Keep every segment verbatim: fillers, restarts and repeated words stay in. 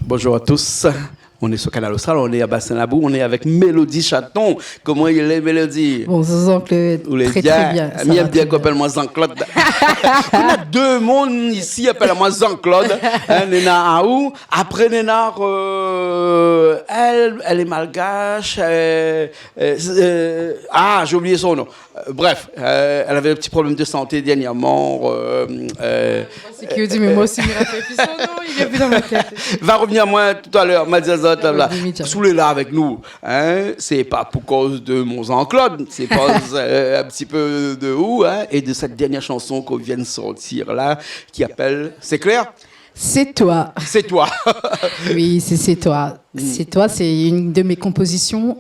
Bonjour à tous. On est sur Kanal Austral, on est à Bassin Labou, on est avec Mélodie Chaton. Koman i lé, Mélodie ? Bonjour Jean-Claude. Ou lé bien ? Très, très bien, ça va très bien. Mi èm bien kan i apèl amoin Jean-Claude. Néna dé moun isi i apèl amoin Jean-Claude. Hein, néna aou. Apré, néna, euh, èl, èl lé malgash. Euh, euh, euh, ah, j'ai oublié son nom. Euh, bref, euh, èl lavé in ti problèm de santé dernièrman, euh, euh, Sé ki ou di, mé moin osi, mi rapèl pi son non, li vien pi dan mon tèt. Va revnir amoin talèr, ma di azot, la. Oui, oui, oui. Si ou lé la avèk nou, hein, sé pa pou koz de mon Jean-Claude, sé pou koz, euh, in ti pé de ou, hein, é de sèt dernièr shanson k'ou vien de sortir la, ki apèl C'est clair ? C'est toi. C'est toi. Oui, c'est, C'est toi. Mm. C'est toi, c'est une de mes compositions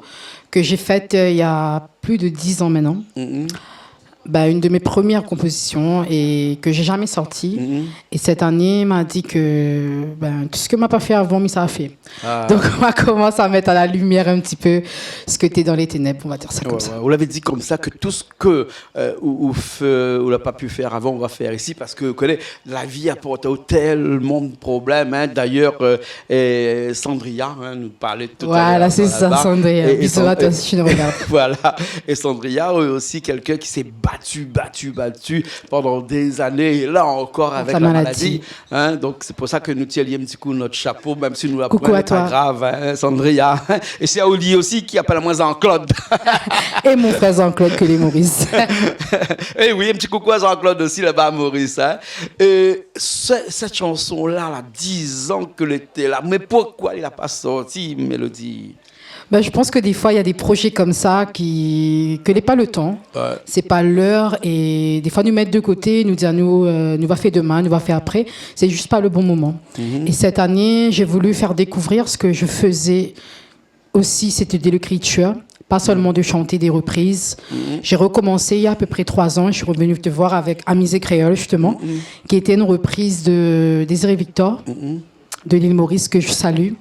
que j'ai faite, euh, il y a plus de dix ans maintenant. Mm. Bah, une de mes premières compositions et que j'ai jamais sortie. Mm. Et cette année, m'a dit que, ben, tout ce que m'a pas fait avant, mi sa fé. Ah. Donc, on va commencer à mettre à la lumière un petit peu ce que t'es dans les ténèbres, on va dire ça comme ça. Ouais, ouais. Ou lavé di konmsa ke tout sak, euh, ou, ou fé, ou la pa pu fèr avan, ou va fèr isi, parske, ou koné, la vi i aport aou tèlman de problèm, hein. D'ailleurs, euh, é Sandria, hein, nou parl talèr, voilà, sé sa, Sandria. Bisous à toi si tu nous regardes. Voilà. É Sandria, euh, osi kèlkin ki s'est battu, battu, battu pendant des années, et là encore avec la maladie. Kont la maladi. Hein, donk sé pou sa ke nou tir ali in ti kou nout shapo, mèm si nou la pran, lé pa grav, hein, Sandria. Koukou à toi. É sé aou li osi ki apèl amoin Jean-Claude. Et mon frère Jean-Claude ke lé Maurice. Eh oui, in ti koukou à Jean-Claude osi laba à Maurice, hein. É sé, sèt shanson-la, la, diz an ke lété la, mé poukoi li la pa sorti, Mélodie ? Ben, je pense que des fois, il y a des projets comme ça qui, ke lé pa le tan, ouais, sé pa l'èr, é défoi nou mèt de koté, nou di anou, euh, nou va fé demin, nou va fé apré, sé zis pa le bon moman. Mhm. Et cette année, j'ai voulu faire découvrir ce que je faisais aussi, c'était de l'écriture, pas seulement de chanter des reprises. Mhm. J'ai recommencé il y a à peu près trois ans, je suis revenue te voir avec Amusé Créole, justement, mhm, qui était une reprise de Désiré Victor. Mhm. De l'île Maurice, que je salue.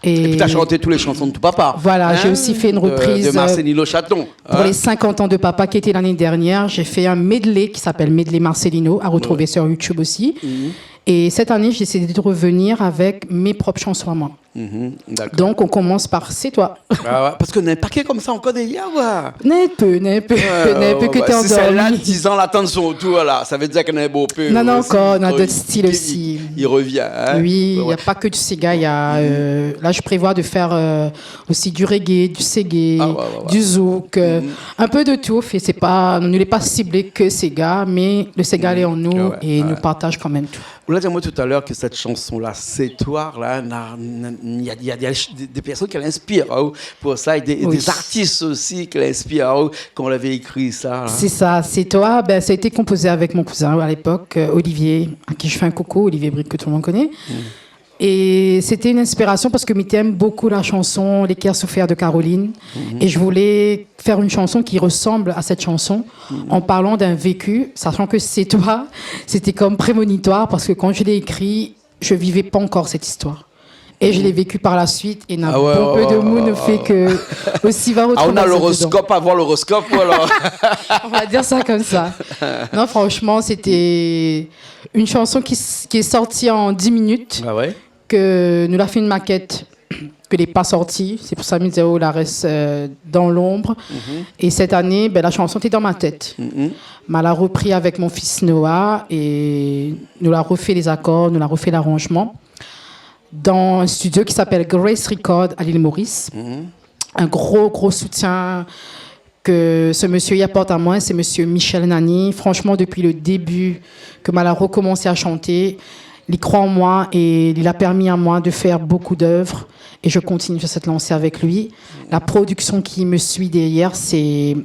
Et puis, t'as chanté toutes les chansons de ton papa. Voilà, hein, j'ai aussi fait une reprise, euh, de Marcelino Chaton, hein, pour les cinquante ans de papa, qui était l'année dernière. J'ai fait un medley qui s'appelle Medley Marcelino, à retrouver sur YouTube aussi. Ouais. Mhm. Et cette année, j'ai décidé de revenir avec mes propres chansons à moi. Mhm, d'accord. Donc, on commence par C'est toi. Ah ouais, parske néna in pakèt konmsa ankor dèrièr, ouais. Néna in pé, néna in pé, ouais, néna in pé ke té andormi. Si sèt-la, diz an, la atann son tour, la, sa vé dir ke néna bonpé osi. Non, non, ankor, néna dot stil osi. Li revien, hein. Oui, ouais, ouais. Il y a pas que du séga, il y a, euh, là, je prévois de faire, euh, aussi du reggae, du seggae, ah, ouais, ouais, ouais, du zouk, euh, mhm, un peu de tout. Fé, sé pa, nou lé pa siblé ke séga, mé le séga lé an nou, ouais, é nou partaj kan mèm tout. Ou la di amoin talèr ke sèt shanson-la, C'est toi, la, na, na, néna, néna dé, dé pèrsone ki la inspir aou pou sa, é dé, oui, dé zartis osi ki la inspir aou kan ou lavé ékri sa, la. C'est ça, C'est toi, ben, ça a été composé avec mon cousin à l'époque, euh, Olivier, à qui je fais un coucou, Olivier Brique, que tout le monde connaît. Mm. Et c'était une inspiration parce que mi té èm beaucoup la chanson Les Cœurs Souffert de Caroline. Mhm. Et je voulais faire une chanson qui ressemble à cette chanson, mhm, en parlant d'un vécu, sachant que C'est toi, c'était comme prémonitoire, parce que quand je l'ai écrit, je vivais pas encore cette histoire. Et je l'ai vécu par la suite, et na bonpé de moun fé ke osi va retrouv azot dedan. Ah ouais, ouais, ouais, ouais. Ah, on a l'horoscope avant l'horoscope, ou alors ? On va dire ça comme ça. Non, franchement, c'était une chanson qui s-, qui est sortie en dix minutes. Ah ouais ? Ke nou la fé in makèt ke lé pa sorti, sé pou sa mi di aou la rès, euh, dan lonb. Mhm. É sèt ané, ben, la shanson té dan mon tèt. Mhm. Ma la repri avèk mon fis Noah é nou la refé lé zakor, nou la refé laranjman dan in studio ki s'appelle Grace Record à l'île Maurice. Mhm. Un gros, gros soutien ke se mésyé i aport amoin, sé mésyé Michel Nani. Franchman, dopi le débu ke ma la rekomansé a shanté, li kroi an moin é li la pèrmi amoin de fèr bonpé d'œuvres. Et je continue sur cette lancée avec lui. La production qui me suit derrière, c'est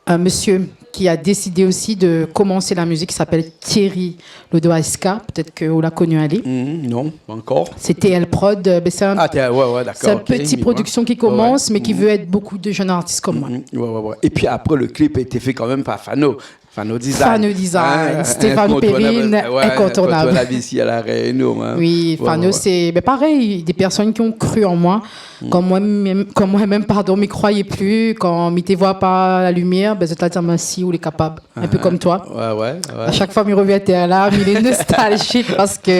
un monsieur qui a décidé aussi de commencer la musique, qui s'appelle Thierry Lodoaska. Peut-être ke ou la koni ali. Mhm, non, pas encore. C'est T L Prod, euh, ben, c'est un, ah, T L, ouais, ouais, d'accord, ok, c'est une petite production qui commence, mais qui veut être beaucoup de jeunes artistes comme moi. Mhm, ouais, ouais, ouais. Et puis après, le clip a été fait quand même par Fano. Fano Design. Fano Design, hein, Stéphane Perrine, incontournable. Ouais, incontournable ici à La Réunion, hein. Oui, ouais, Fano, ouais, c'est, ben, pareil, des personnes qui ont cru en moi. Kan moin mèm, kan moin mèm, pardon, mi kroiyé pli, kan mi té voi pa la limièr, bin, zot la di amoin, si, ou lé kapab. In pé konm toi. Ouais, ouais, ouais. A shak foi mi rovien atèr la, mi lé nostaljik parske,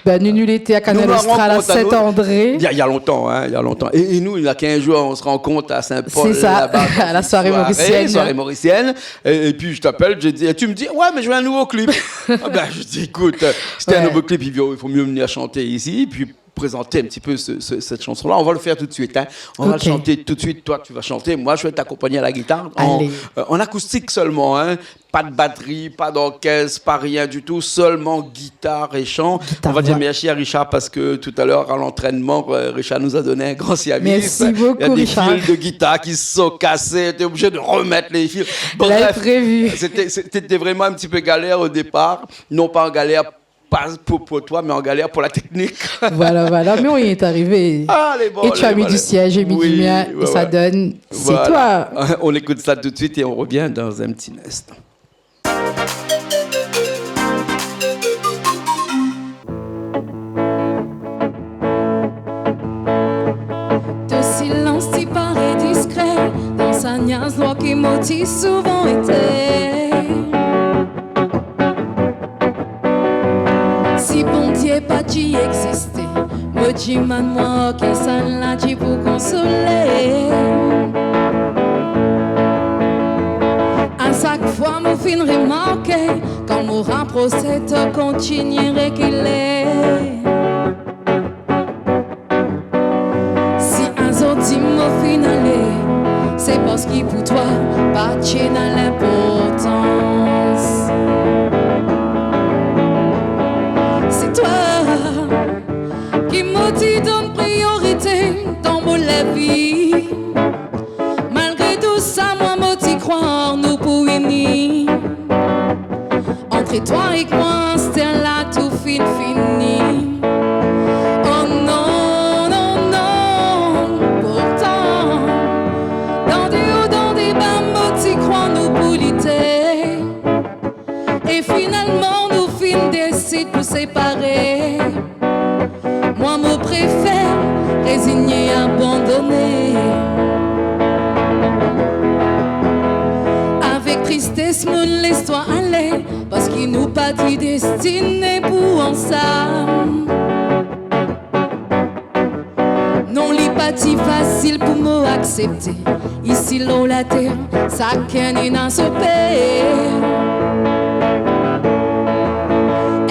bin, nou, nou lété a Kanal Austral, a Saint-André. Nou la rankont anou, il y a, il y a longtemps, hein, il y a longtemps. Et, et nous, il y a quinze jours, on se rencontre à Saint-Paul, là-bas, dans une soirée, soirée mauricienne. C'est ça, à la soirée mauricienne. Et, et puis, je t'appelle, je dis, et tu me dis, « Ouais, mais je veux un nouveau clip. » Ah ben, je dis, « Écoute, euh, si t'as un nouveau clip, il vaut, il faut mieux venir chanter ici. » Puis, présenter un petit peu ce, ce, cette chanson-là. On va le faire tout de suite, hein. On va le chanter tout de suite. Toi, tu vas chanter. Moi, je vais t'accompagner à la guitare. Allez. En, euh, en acoustique seulement, hein. Pas de batterie, pas d'orchestre, pas rien du tout. Seulement guitare et chant. Guitare, voix. On va dire merci à Richard parce que tout à l'heure, à l'entraînement, euh, Richard nous a donné un grand service. Merci beaucoup, Richard. Il y a des fils de guitare qui se sont cassés. T'es obligé de remettre les fils. Bon, bref, c'était, c'était vraiment un petit peu galère au départ. Non pas en galère pas pour, pour toi, mais en galère pour la technique. Voilà, voilà. Mais on y est arrivé. Allez, bon, allez, voilà. Et tu as mis du sien, j'ai mis du mien, et ça donne C'est toi. Voilà. On écoute ça tout de suite et on revient dans un petit instant. To silans i paré diskré, dan sa nyaz lwa ke mo ti souvan été. Si Bondié pa ti égzisté, mo di, man, moin, oké, sa la di pou konsolé. A shak foi mo fine remarké, kan mo raprosé, to kontinié rékilé. Si azordi mo fine alé, sé parske pou toi, pa ti na linportans. Sé toi ki mo ti donn priorité dan mon lavi. Malgré tou sa, moin mo ti kroir nou pou ini. Antré toi èk moin, astèr-la tou fine fini. Oh non, non, non. Pourtan, dan dé o, dan dé ba, mo ti kroir nou pou lité. É finalman nou fine désid pou séparé. Moin mo préfèr rézigné, abandoné. Avèk tristès mo lès toi alé, parske nou pa ti destiné pou ansam. Non, li pa ti fasil pou mo aksépté. Isi lo la tèr, sakinn néna so pèr.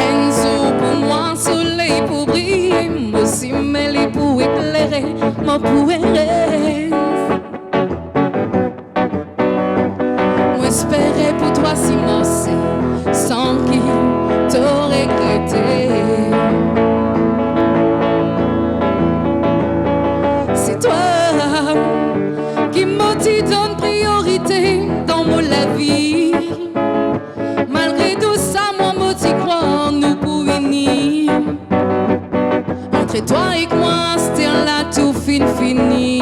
In zour pou moin solèy pou briyé, mo simé li pou ékléré mon pou éré. Moin èspéré pou toi si morsé, san ki to régrété. Sé toi ki mo ti donn priorité dan mon lavi. Malgré tou sa, moin mo ti kroir nou pou ini. Antré toi èk moin, astèr-la tou fine fini.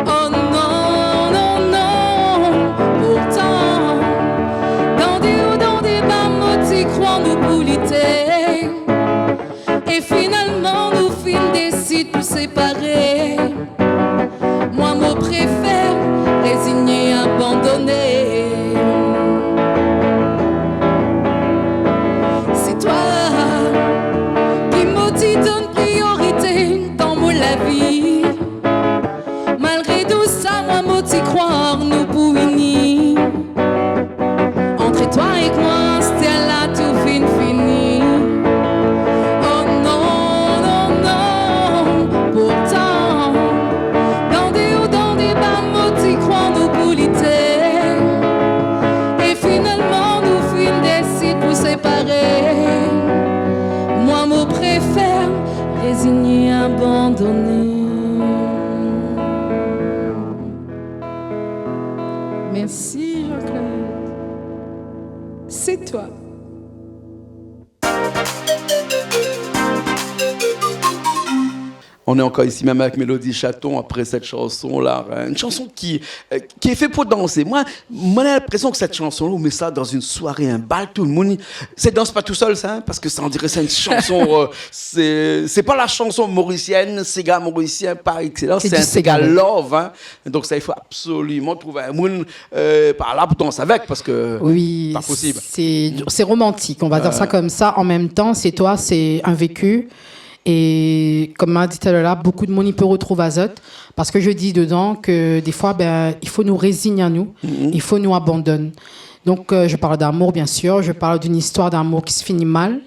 Oh non, non, non. Pourtan, dan dé o, dan dé ba, mo ti kroir nou pou lité. É finalman nou fine désid pou séparé. Moin mo préfèr rézigné, abandoné. Sé toi ki mo ti donn priorité dan mon lavi. Malgré tou sa, moin mo ti kroir nou pou ini. Antré toi èk moin, astèr-la tou fine fini. Oh non, non, non. Pourtan, dan dé o, dan dé ba, mo ti kroir nou pou lité. É finalman nou fine désid pou séparé. Moin mo préfèr rézigné, abandoné. Merci Jean-Claude. C'est toi. On est encore ici même avec Mélodie Chaton après cette chanson-là, hein. Une chanson qui, euh, qui est faite pour danser. Moi, moi, j'ai l'impression que cette chanson-là, on met ça dans une soirée, un bal, tout le monde, c'est danse pas tout seul, ça, hein, parce que ça, on dirait, c'est une chanson, euh, c'est, c'est pas la chanson mauricienne, séga mauricien par excellence, c'est un séga love, hein. Donc ça, il faut absolument trouver un monde, euh, par là pour danser avec, parce que oui, pas possible. C'est, c'est romantique, on va dire ça comme ça. En même temps, c'est toi, c'est un vécu. É kom ma di talèr la, bokou d'moun i pé retrouv azot, parske mi di dedan ke défoi, bin, i fo nou rézign anou, i fo nou abandone. Donk, euh, mi parl d'amour, bien sûr, mi parl d'une histoire d'amour ki la fini mal,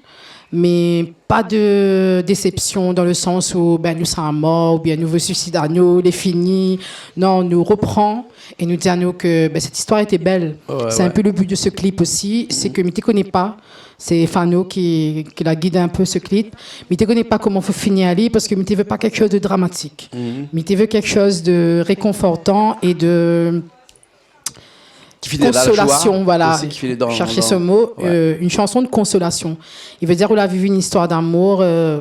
mé pa de désepsion dan le sans ou, bin, nou sra mor, oubien nou vé suisid anou, lé fini. Non, nou repran é nou di anou ke, bin, cette histoire était belle. Ouais, ouais. C'est un peu le but de ce clip aussi, c'est que mi té koné pa, sé Fano ki, ki la guid in pé se klip. Mi té koné pa koman fo fini ali, parske mi té vé pa kékshoz de dramatik. Mi té vé kékshoz de rékonfortan é de konsolasyon, voilà. Ki fini dan la joi osi, ki fini dan, dan, ouais. Chercher ce mot, euh, une chanson de consolation. I vé dir ou la viv une histoire d'amour, euh,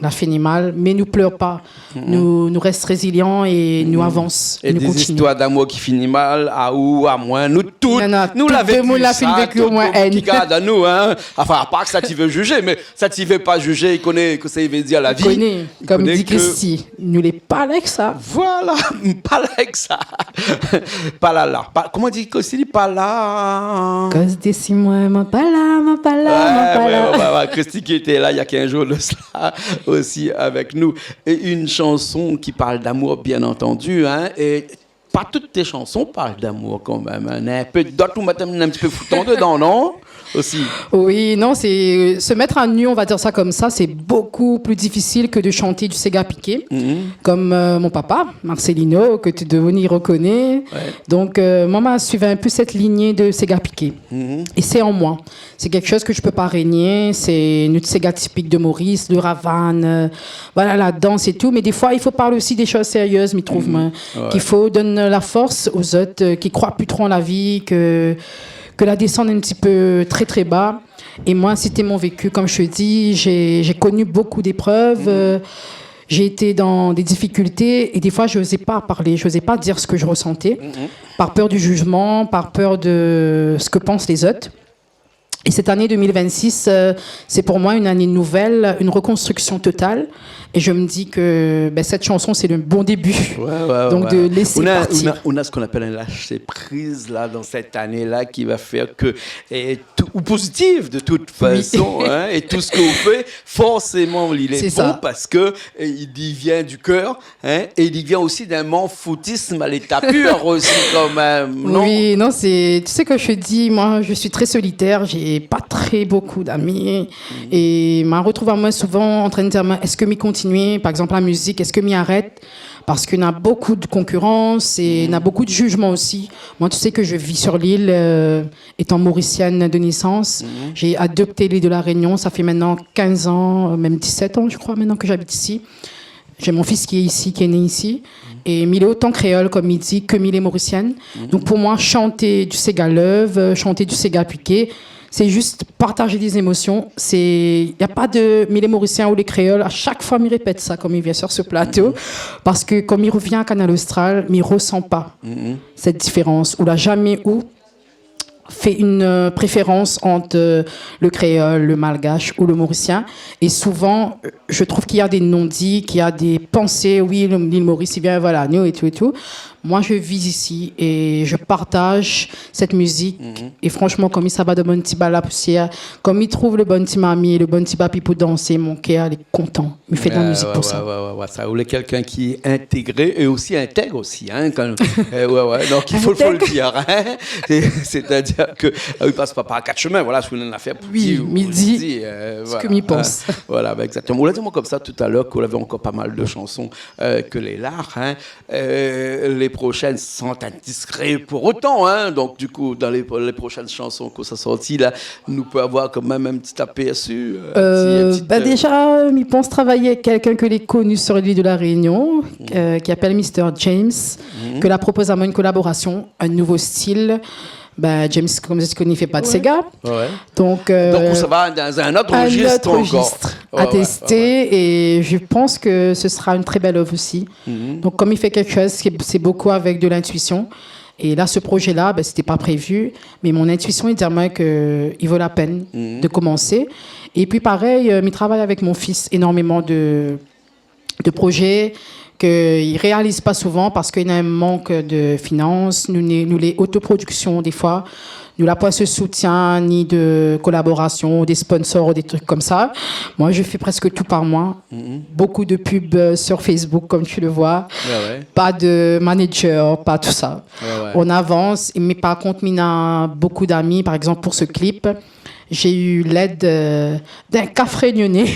la fini mal, mé nou plèr pa. Nou, nou rès rézilian é nou avans, é nou kontinié. É dé zistoir d'amour ki fini mal, a ou, a moin, nou tout, nou la véki sa, tout moun ki gard anou, hein. Néna tout demoun la fine véki omwin inn. Anfin, apar sa ti vé jijé, mé sa ti vé pa jijé, i koné kosa i vé dir la vi. I koné, kom di Christy, nou lé pa la èk sa. Voilà, pa la èk sa. Pa la la. Pa, koman i di Christy, pa la. Koz dési moin, moin pa la, moin pa la, moin pa la. Ouais, ouais, ouais, ouais. Christy ki lété la néna kinz zour de sa osi avèk nou. É une chanson qui parle d'amour, bien entendu, hein, é pa tout tes chansons parlent d'amour quand même, hein. Néna in pé d'ot ou mèt in ti pé foutan dedan, non ? Osi. Oui, non, c'est, se mettre à nu, on va dire ça comme ça, c'est beaucoup plus difficile que de chanter du séga piké, comme, euh, mon papa, Marcelino, ke tout demoun i rekoné. Ouais. Donk, euh, moin ma suiv in pé sèt lignée de séga piké. É c'est en moi. C'est quelque chose que je peux pas renier. C'est nout séga tipik de Maurice, le ravane, euh, voilà, la danse et tout. Mais des fois, il faut parler aussi des choses sérieuses, mi trouv, moin. Ouais. K'i fo donn la fors azot, euh, ki kroi pi tro an la vi, ke, ke la désann in ti pé très, très bas. Et moi, c'était mon vécu. Comme je te dis, j'ai, j'ai connu beaucoup d'épreuves, euh, j'ai été dans des difficultés et des fois, j'osais pas parler, j'osais pas dire ce que je ressentais, par peur du jugement, par peur de ce que pensent les autres. Et cette année deux mille vingt-six, euh, c'est pour moi une année nouvelle, une reconstruction totale. Et je me dis que, ben, cette chanson, c'est le bon début. Ouais, ouais, ouais. Donc, de laisser partir. On a, on a, on a ce qu'on appelle un lâcher prise, là, dans cette année-là, qui va faire que, et tout, ou positif, de toute façon, hein, et tout ce qu'on fait, forcément, il est bon parce que, euh, il vient du cœur. Hein, et il vient aussi d'un m'en foutisme à l'état pur aussi, quand même, non ? Oui, non, c'est, tu sais que je dis, moi, je suis très solitaire, j'ai pas très beaucoup d'amis. Et ma retrouv amoin souvent en train de dire, mais est-ce que mi continue, par exemple, la musique, est-ce que mi arrête ? Parce qu'il y a beaucoup de concurrence et il y a beaucoup de jugements aussi. Moi, tu sais que je vis sur l'île, euh, étant mauricienne de naissance. J'ai adopté l'île de la Réunion, ça fait maintenant quinze ans, euh, même dix-sept ans, je crois, maintenant que j'habite ici. J'ai mon fils qui est ici, qui est né ici. Et mi lé otan kréol, kom mi di, ke mi lé mauricienne. Donc pour moi, chanter du séga love, euh, chanter du séga piké, c'est juste partager des émotions. C'est, y a pas de, mi lé mauricien ou lé kréol. À chaque fois, mi répète ça kom mi vien sur ce plateau. Parce que kom mi revien à Kanal Austral, mi resan pa cette différence. Ou la jamé ou fé une, euh, préférence entre, euh, le kréol, le malgache ou le mauricien. Et souvent, euh, je trouve qu'il y a des non-dits, qu'il y a des pensées, oui, le, l'île Maurice, i vien, voilà, nou et tout et tout. Moi, je vis ici et je partage cette musique. Et franchement, kom mi sava dan mon ti bal la pousièr, kom mi trouv le bon ti mami, le bon ti papi pou dansé, mon kèr lé kontan. Mi fé de la mizik pou sa. Ouais, ouais, ouais, ouais, sa, ou lé kèlkin ki lé intégré é osi intèg osi, hein, kan, euh, ouais, ouais, donk i fo, fo le dir, hein. Sé, sétadir ke, euh, i pas pa par kat shemin, voilà, si ou néna in afèr pou dir, ou di, euh, voilà, hein. Oui, mi di sak mi pans. Voilà, ben, exactement. Ou la di amoin komsa talèr ke ou lavé ankor pa mal de shanson, euh, ke lé la, hein. Euh, les prochaines sont indiscrètes pour autant, hein. Donc, du coup, dans les, les prochaines chansons ke sa sorti la, nou pé avoir kan mèm in ti apèrsu, euh, in ti, in ti, ben, euh, déjà, mi pans travay avèk kèlkin ke lé koni sur l'île de la Réunion, euh, ki apèl Mister James, ke la propoz amoin une collaboration, un nouveau style. Ben, James, kom zot i koné, i fé pa de séga. Ouais, ouais. Donc, euh, donk, ou sava dan in ot rejis ankor. Ouais, ouais, ouais, ouais. À tester, et je pense que ce sera une très belle œuvre aussi. Mhm. Donc, comme il fait quelque chose, c'est, c'est beaucoup avec de l'intuition. Et là, ce projet-là, ben, c'était pas prévu, mais mon intuition, i di amoin ke i vo la pèn, mhm, de komansé. Et puis, pareil, euh, mi travay avèk mon fis énormément de, de projets ke i réaliz pa souvan parske néna in mank de finans. Nou, nou, nou lé autoproduction défoi. Nou la poin se soutien, ni de collaboration, des sponsors, des trucs comme ça. Moi, je fais presque tout par moi. Mhm. Beaucoup de pubs, euh, sur Facebook, comme tu le vois. Ouais, ouais. Pas de manager, pas tout ça. Ouais, ouais. On avance, mais par contre, mi néna beaucoup d'amis, par exemple, pour ce clip, j'ai eu l'aide, euh, d'un kaf rényoné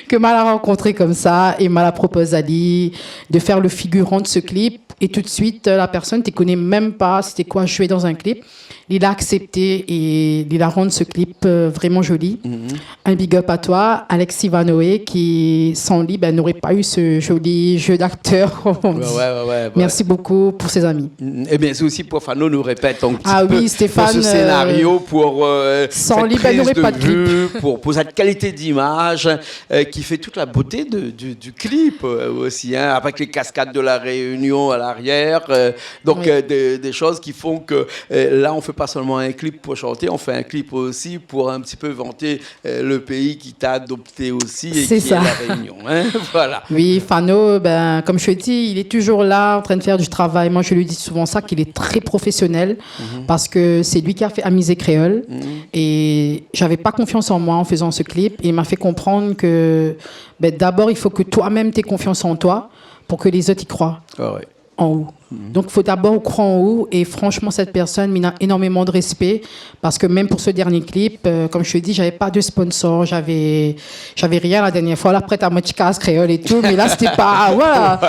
ke ma la rankontré konmsa é ma la propoz ali de faire le figurant de ce clip. Et tout de suite, euh, la personne té koné mèm pa sété koi jouer dans un clip. Li la aksepté é li la rann ce clip, euh, vraiment joli. Mhm. Un big up à toi, Alex Ivanoé, qui, sans lui, ben, n'aurait pas eu ce joli jeu d'acteur, comme on dit. Ouais, ouais, ouais, ouais, ouais. Merci beaucoup pour ces amis. Mm, eh bien, c'est aussi pour Fano, nous répète un petit peu, ah oui, Stéphane, pour ce scénario, euh, pour, euh, cette prise de vue, pour, pour cette qualité d'image, euh, qui fait toute la beauté de, du, du clip, euh, aussi, hein, avec les cascades de La Réunion à l'arrière, euh, donc, oui, euh, des, des choses qui font que, euh, là, on fait pas seulement un clip pour chanter, on fait un clip aussi pour un petit peu vanter, euh, le pays qui t'a adopté aussi et qui est La Réunion, hein, voilà. C'est ça. Oui, Fano, ben, comme je te dis, il est toujours là en train de faire du travail. Moi, je lui dis souvent ça, qu'il est très professionnel, mhm, parce que c'est lui qui a fait Amusé Créole. Mhm. Et j'avais pas confiance en moi en faisant ce clip. Et il m'a fait comprendre que, ben, d'abord, il faut que toi-même t'aies confiance en toi pour que les autres y croient. Ah ouais. En ou. Mhm. Donc, faut d'abord ou kroi an ou. Et franchement, cette personne, mi néna énormément de respect. Parce que même pour ce dernier clip, euh, comme je te dis, j'avais pas de sponsor, j'avais, j'avais rien la dernière fois. La prèt amoin ti kas kréol et tout, mais là, c'était pas, voilà.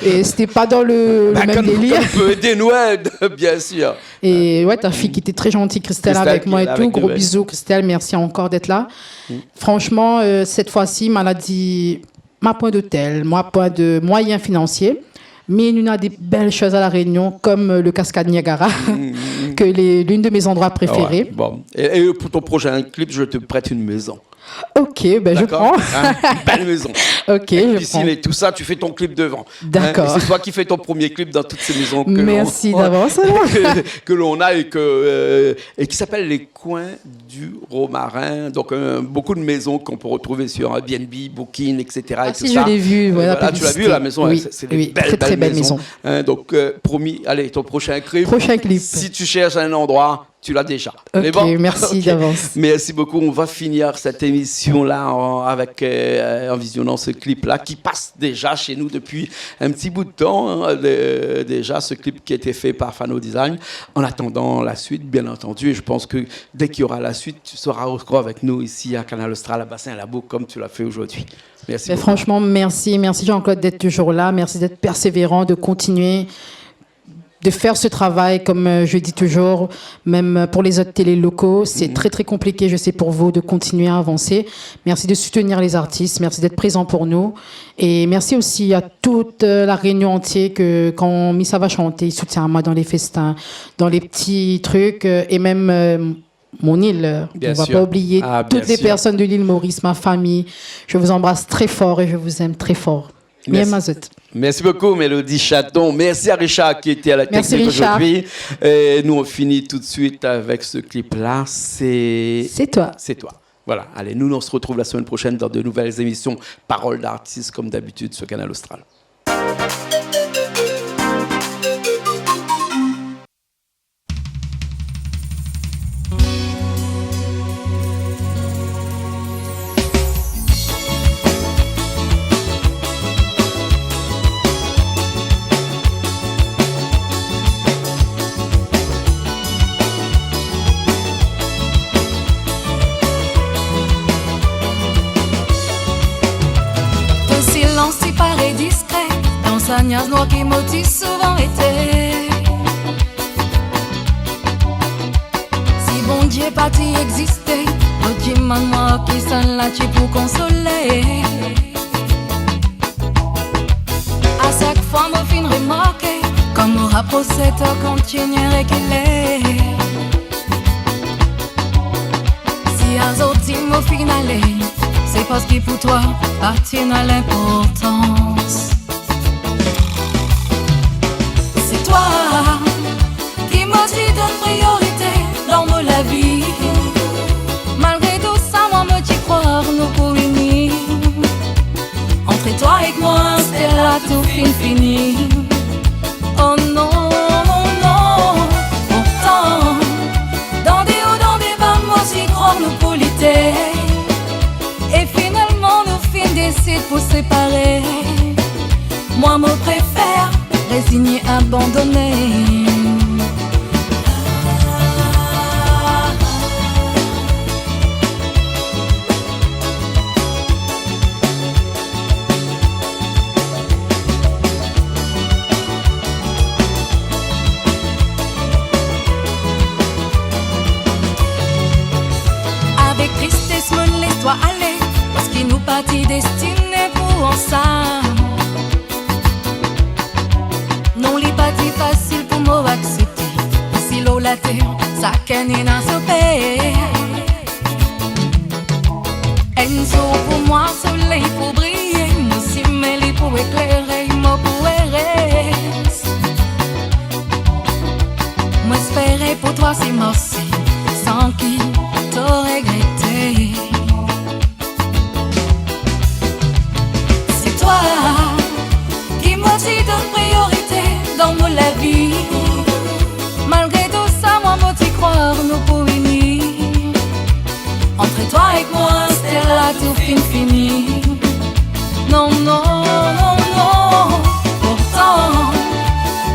Et c'était pas dans le, le même délire. Bah, comme, comme peut aider Noël, bien sûr. Et ouais, ta fille qui était très gentille, Christelle, avec moi et tout. Christelle qui est là avec nous, ouais. Gros bisous, Christelle, merci encore d'être là. Mhm. Franchement, euh, cette fois-ci, ma la di, ma poin d'hôtel, ma poin de moyens financiers, mais nou néna des belles choses à La Réunion, comme, euh, le cascade Niagara, mm, mm, mm, que les, l'une de mes endroits préférés. Ah ouais, bon. Et, et pour ton prochain clip, je te prête une maison. Ok, ben je prends. D'accord ? Hein ? Une belle maison. Ok, je prends. Avec piscine et tout ça, tu fais ton clip devant. Hein ? D'accord. Et c'est toi qui fais ton premier clip dans toutes ces maisons que l'on, merci d'avance, alors, que, que l'on a et que, euh, et qui s'appelle les Coin du Romarin, donc, euh, beaucoup de maisons qu'on peut retrouver sur Airbnb, Booking, et cetera et tout ça. Ah si, je l'ai vu, ouais, la publicité. Euh, voilà, tu l'as vu, la maison, oui, c'est, c'est des belles, très, très belles maisons. Oui, très, très belles maisons. Hein, donc, euh, promis, allez, ton prochain clip. Prochain clip. Si tu cherches un endroit, tu l'as déjà. Ok, mais bon, merci d'avance. Merci beaucoup. On va finir cette émission-là en, avec, euh, en visionnant ce clip-là qui passe déjà chez nous depuis un petit bout de temps, hein, le, déjà ce clip qui a été fait par Fano Design. En attendant la suite, bien entendu, et je pense que dès qu'il y aura la suite, tu seras encore avec nous ici à Kanal Austral, à Bassin Labou, comme tu l'as fait aujourd'hui. Merci beaucoup. Mais franchement, merci. Merci Jean-Claude d'être toujours là. Merci d'être persévérant, de continuer de faire ce travail, comme, euh, je dis toujours, même pour les autres télés locaux, c'est très, très compliqué, je sais, pour vous de continuer à avancer. Merci de soutenir les artistes, merci d'être présent pour nous. Et merci aussi à toute, euh, La Réunion entière que, kan mi sava shanté, i soutien amoin dans les festins, dans les petits trucs, euh, et même, euh, mon île, euh, on va pas oublier toutes les personnes de l'île Maurice, ma famille. Bien sûr. Ah, bien sûr. Je vous embrasse très fort et je vous aime très fort. Merci. Mèm azot. Merci beaucoup, Mélodie Chaton. Merci à Richard qui était à la technique aujourd'hui. Merci, Richard. Et nous, on finit tout de suite avec ce clip-là. C'est, c'est toi. C'est toi. Voilà. Allez, nous, on se retrouve la semaine prochaine dans de nouvelles émissions Parole d'artiste, comme d'habitude, sur Kanal Austral. Ton silans i paré diskré dan sa niaz noir ki mo ti souvan été. Si Bondié pa ti égzisté, mo ti domann amoin kisa la ti pou konsolé. A shak foi mo fine romarké, kan mo raprosé, to kontinié rékilé. Si azordi mo fine alé, sé pa Sak pou toi pa tienn a linportans. Sé toi ki motivé dan priorité dan mon lavi. Malgré tousa, moin, moin té i kroir nou pou ini. Ant toi èk moin, Stella, tout fine fini. Oh non, non, non. Pourtan, dan dé o, dan dé ba, moin té i kroir nou pou lité. É finalman, nou fine désid pou séparé. Moin, moin préfèr rézigné, abandoné. Avèk tristès, moin lès toi alé, parské nou pa té destiné pou ansam. Non, li pa té fasil pou moin aksèpté. Isi lo la tèr, sakinn néna son pé. In zour pou moin, solèy pou briyé, mon simin li pou ékléré, moin pou éré. Moin èspéré pou toi sé mor si, san ki to régrété. Sé toi ki motivé dan priorité dan mon lavi. Malgré tousa, moin, moin té i kroir nou pou ini. Ant toi èk moin, Stella, tout fine fini. Non, non, non, non. Pourtan,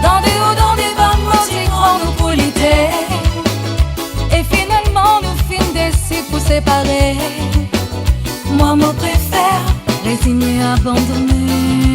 dan dé o, dan dé ba, moin té i kroir nou pou lité. É finalman, nou fine désid pou séparé. Moin, moin préfèr rézigné, abandoné.